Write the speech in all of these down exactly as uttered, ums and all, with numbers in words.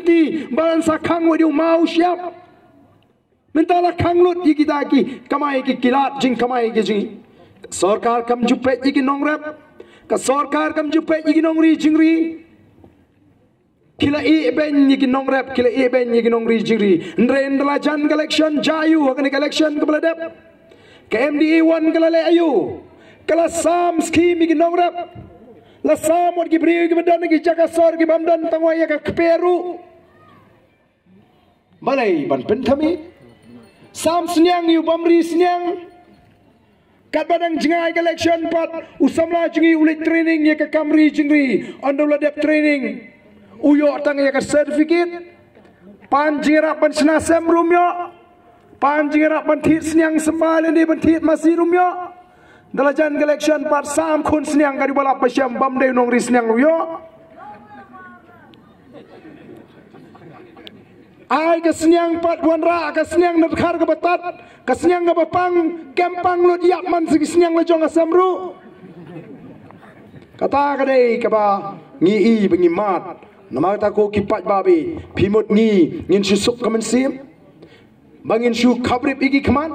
Ti ban sa khang wei di u maw siap. Mynta la khang lut ïa kita ki kamai ki kilat jingkamai ki jing. Sorkar kam ju peit ïa ki nongrep. Ka sorkar kam ju peit ïa ki nongri jingri. Ki la ïeh beiñ ïa ki nongrep, ki la ïeh beiñ ïa ki nongri jingri. Hynrei ynda la jan ka election, jia ïa u ha kane ka election kaba la dep. Ka M D A wan ka la leh aïu? Ka la sam scheme ïa ki nongrep. La sam wat ki briew kiba don ki jaka sor kibym don tang wei ïa ka kper ruh. Balei ban pynthame? Sam sniang ïa u bym ri sniang. Katba dang jngai ka election pat, u samla jong ngi u leit training ïa ka kam ri jingri, ynda u la dep training u ïoh tang ïa ka certificate. Pan jingïarap ban shna sem ruh um ïoh. Pan jingïarap ban thied sniang symbai lane ban thied masi ruh um ïoh. Ynda la jan ka election pat, sam khun sniang ka dei ba lap ba shem, bym dei u nongri sniang ruh ïoh. Ai ka sniang pat wanrah, ka sniang na dkhar kaba tad, ka sniang kaba pang, kem pang lut ïap man sa ki sniang la jong ka sem ruh. Kata ka dei kaba ngi i ba ngi mad. Namar kata ko ki paidbah, phi mut ngi ngin shu suk ka mynsiem, ba ngin shu khaprip ïa ki khmat,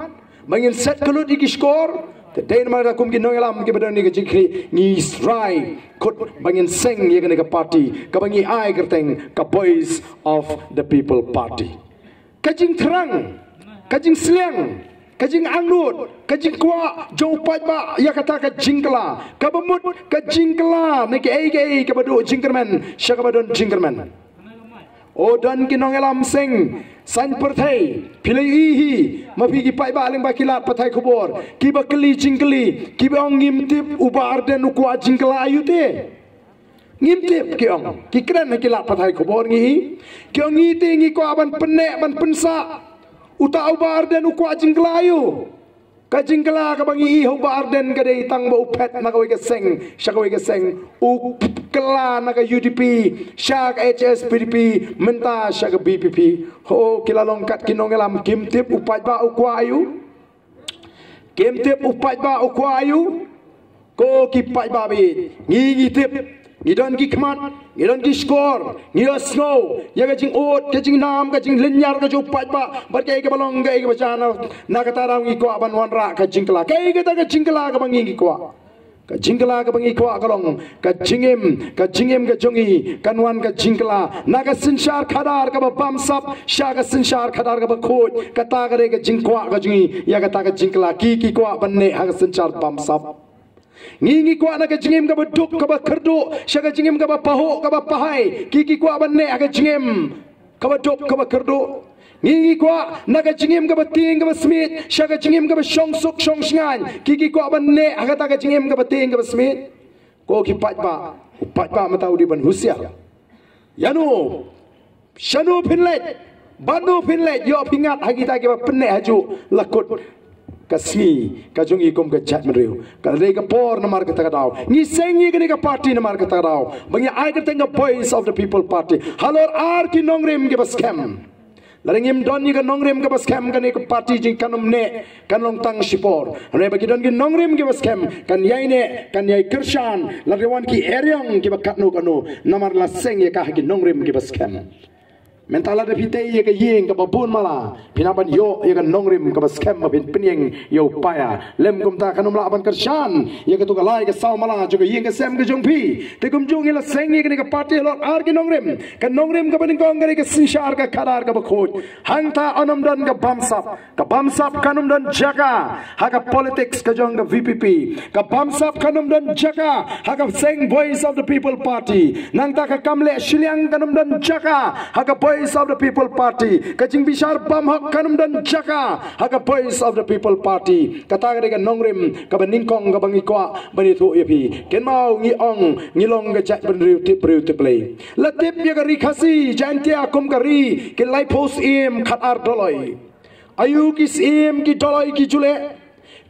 ba ngin set ka lut ïa ki shkor. Te dei namar kata kum ki nongïalam kiba don ïa ka jingkyrkhu, ngi rai kut ba ngin seng ïa kane ka party kaba ngi ai kyrteng ka Voice of the People Party. Ka jingthrang, ka jingsliang, ka jingangnud, ka jingkwah jong u paidbah ïa kata ka jingkylla, kaba mut ka jingkylla na kaei kaei kaba duh jingkyrmen sha kaba don jingkyrmen. O don ki nongïalam seng saiñ pyrthei, phi la ïohi hi, ma phi ki paidbah lyngba ki lad pathai khubor, kiba kylli jingkylli, kiba ong ngim tip u Bah Ardent u kwah jingkylla aïu te. Ngim tip, ki ong, ki kren ha ki lad pathai khubor ngi i. Ki ong ngi te ngi kwah ban pynneh ban pynsah. Uta u Bah Ardent u kwah jingkylla aïu? Ka jingkylla kaba ngi i ha u Bah Ardent ka dei tang ba u phet na kawei ka seng sha kawei ka seng. U kylla na ka U D P sha ka H S P D P, mynta sha ka V P P. Ho, ki la long kat ki nongïalam, kim tip u paidbah u kwah aïu? Kim tip u paidbah u kwah aïu? Ko ki paidbah, ngi ngi tip, ngi don ki khmat, ngi don ki shkor, ngi ïohsngew ïa ka jingud, ka jingnam, ka jinglynñiar ka jong u paidbah bad kaei kaba long, kaei kaba jia. Na kata ruh ngi kwah ban wanrah ka jingkylla. Kaei kata ka jingkylla kaba ngi ngi kwah? Ka jingkylla kaba ngi kwah ka long ka jingim, ka jingim ka jong ngi kan wan ka jingkylla na ka synshar khadar kaba bamsap sha ka synshar khadar kaba khuid. Kata ka dei ka jingkwah ka jong ngi ïa kata ka jingkylla. Ki ki kwah ban neh ha ka synshar bamsap. Ngi ngi kwah na ka jingim kaba duk kaba kyrduh sha ka jingim kaba pahuh kaba pahai. Ki ki kwah ban neh ha ka jingim kaba duk kaba kyrduh. Ngi ngi kwah na ka jingim kaba tieng kaba smiej sha ka jingim kaba shongsuk shongshngaiñ. Ki ki kwah ban neh ha kata ka jingim kaba tieng kaba smiej. Ko ki paidbah, u paidbah mynta u dei ban husiar. Ïano, shano phin leit, bad no phin leit, ïoh phi ngat ha kita kiba pynneh hajuh la kut ka sngi ka jong ngi kum ka jaitbynriew. Ka dei ka por namar kata ka daw ngi seng ïa kane ka party, namar kata ka daw ba ngi ai kyrteng ka Voice of the People Party halor ar ki nongrim kiba skhem. Lada ngim don ïa ka nongrim kaba skhem, kane ka party jong ngi kan ym neh, kan long tang shipor. Hynrei ba ki don ki nongrim kiba skhem, kan ïai neh, kan ïai kyrshan, lada wan ki eriong kiba katno katno, namar la seng ïa ka ha ki nongrim kiba skhem. Mynta lada phi tei ïa ka ïing kaba bun mala, phi nang ban ïoh ïa ka nongrim kaba skhem ba phin pynïeng ïa u paia. Lym kumta kan ym lah ban kyrshan ïa kato ka lai ka saw mala jong ka ïing ka sem ka jong phi. Te kumjuh ngi la seng ïa kane ka party halor ar ki nongrim. Ka nongrim kaba nyngkong ka dei ka synshar ka khadar kaba khuid. Hangta yn ym don ka bamsap. Ka bamsap kan ym don jaka ha ka politics ka jong ka V P P. Ka bamsap kan ym don jaka ha ka seng Voice of the People Party. Nangta ka kam leh shiliang kan ym don jaka ha ka Voice of the People Party. Ka jingbishar bymhok kan ym don jaka ha ka Voice of the People Party. Kata ka dei ka nongrim kaba nyngkong kaba ngi kwah ban ïathuh ïa phi. Kynmaw ngi ong ngi long ka jaitbynriew tip briew tip Blei. La tip ïa ka Ri Khasi Jaintia kum ka ri ki laiphew syiem khatar doloi. Aïu ki syiem ki doloi ki ju leh?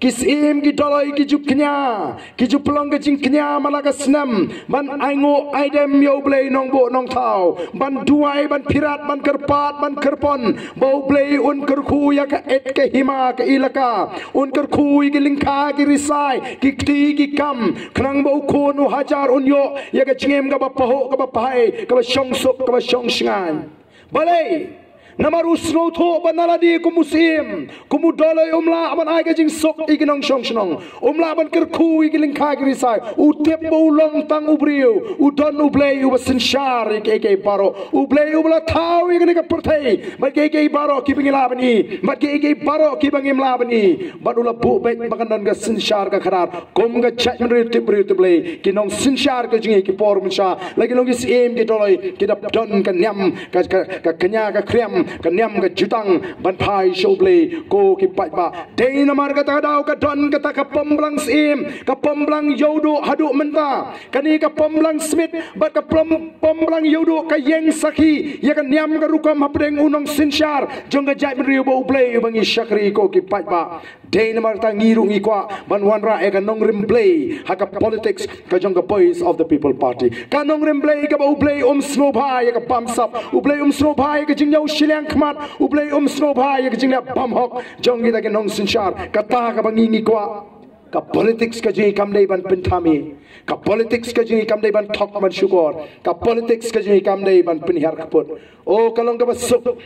Ki syiem ki doloi ki ju kñia, ki ju pynlong ka jingkñia man la ka snem ban ainguh aidem ïa U Blei Nongbuh Nongthaw, ban duwai, ban phirat, ban kyrpad, ban kyrpon ba U Blei un kyrkhu ïa ka et ka hima ka ilaka, un kyrkhu ïa ki lyngkha ki risai, ki kti ki kam, khnang ba u khun u hajar un ïoh ïa ka jingim kaba pahuh kaba pahai, kaba shongsuk kaba shongshngaiñ. Balei? Namar u sngewthuh ba na lade kum u Syiem, kum u Dolloi, um lah ban ai ka jingsuk ïa ki nongshong shnong, um lah ban kyrkhu ïa ki lyngkha ki risai. U tip ba u long tang u briew, u don U Blei uba synshar ïa kiei kiei baroh, U Blei uba la thaw ïa kane ka pyrthei bad kiei kiei baroh kiba ngi lah ban i bad kiei kiei baroh kiba ngim lah ban i. Bad u la buh beit ba kan don ka synshar ka khadar kum ka jaitbynriew tip briew tip Blei. Ki nongsynshar ka jong ngi ki por mynsha, la ki long ki Syiem ki Dolloi, ki da don ka niam, ka, ka, ka kñia ka khriam, ka niam ka jutang ban phai sha U Blei, ko ki paidbah. Dei namar kata ka daw ka don kata ka Pom Blang Syiem, ka Pom Blang Ïewduh haduh mynta. Kane ka Pom Blang Smit bad ka Pom, Pom Blang Ïewduh ka ïeng sakhi ïa ka niam ka rukom hapdeng u nongsynshar jong ka jaitbynriew bad U Blei uba ngi shakri, ko ki paidbah. Dei namar kata ngi ruh ngi kwah ban wanrah ïa ka nongrim Blei ha ka politics ka jong ka Voice of the People Party. Ka nongrim Blei kaba U Blei um sngewbha ïa ka bamsap, U Blei um sngewbha ïa ka jingñiew shiliang khmat, U Blei um sngewbha ïa ka jingleh bymhok jong kita ki nongsynshar. Kata kaba ngi ngi kwah. Ka politics ka jong ngi kam dei ban pynthame. Ka politics ka jong ngi kam dei ban thok ban shukor. Ka politics ka jong ngi kam dei ban pynhiar kput. O, ka long kaba suk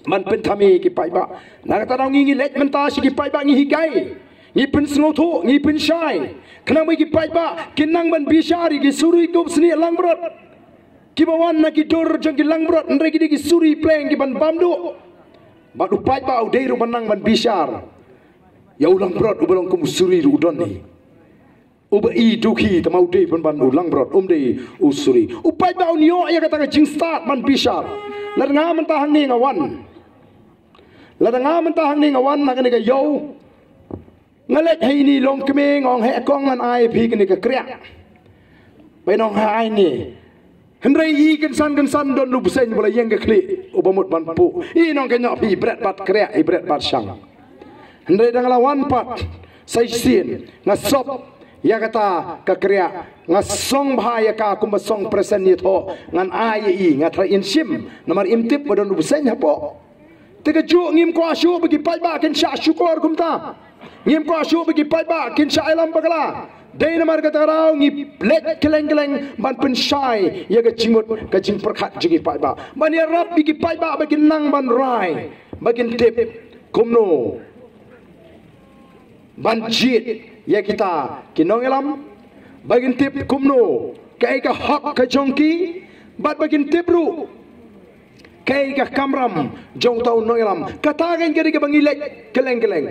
ban pynthame ki paidbah. Na kata daw ngi ngi leit mynta sha ki paidbah, ngi hikai, ngi pynsngewthuh, ngi pynshai. Khnang ba ki paidbah kin nang ban bishar ïa ki suri kup snieh langbrot kiba wan na ki dur jong ki langbrot, hynrei ki dei ki suri pleng ki ban bam duh. Bad u paidbah u dei ruh ban nang ban bishar ïa u langbrot uba long kum u suri ruh u don hi. Uba i dukhi, tangba u dei pynban u langbrot, um dei u suri. U paidbah un ïoh ïa kata ka jingstad ban bishar. Lada nga mynta hangne nga wan, lada nga mynta hangne nga wan na kane ka ïew, nga leit ha ine i longkmie, nga ong, "Heh kong, ngan ai phi kane ka kriah." Ba in ong, "Heh, ai ne." Hynrei i kynsan kynsan don u bseiñ ba la ïeng ka khlieh uba mut ban puh. I nong ka ñiah phi, i bret bad kriah, i bret bad shang. Hynrei da nga la wan pat sa shisien, nga sop ïa kata ka kriah, nga song bha ïa ka kumba song present ïathoh, ngan ai ïa i, nga tharai in shim, namar im tip ba don u bseiñ hapoh. Te kajuh ngim kwah shuh ba ki paidbah kin shah shukor kumta. Ngim kwah shuh ba ki paidbah kin shah ïalam bakla. Dei namar kata ka daw ngi leit kylleng kylleng ban pynshai ïa ka jingmut ka jingpyrkhat jong ki paidbah, ban ïarap ïa ki paidbah ba kin nang ban rai, ba kin tip kumno ban jied ïa kita ki nongïalam, ba kin tip kumno kaei ka hok ka jong ki, bad ba kin tip ruh kaei ka kamram jong uta u nongïalam. Kata ka dei kaba ngi leit kylleng kylleng.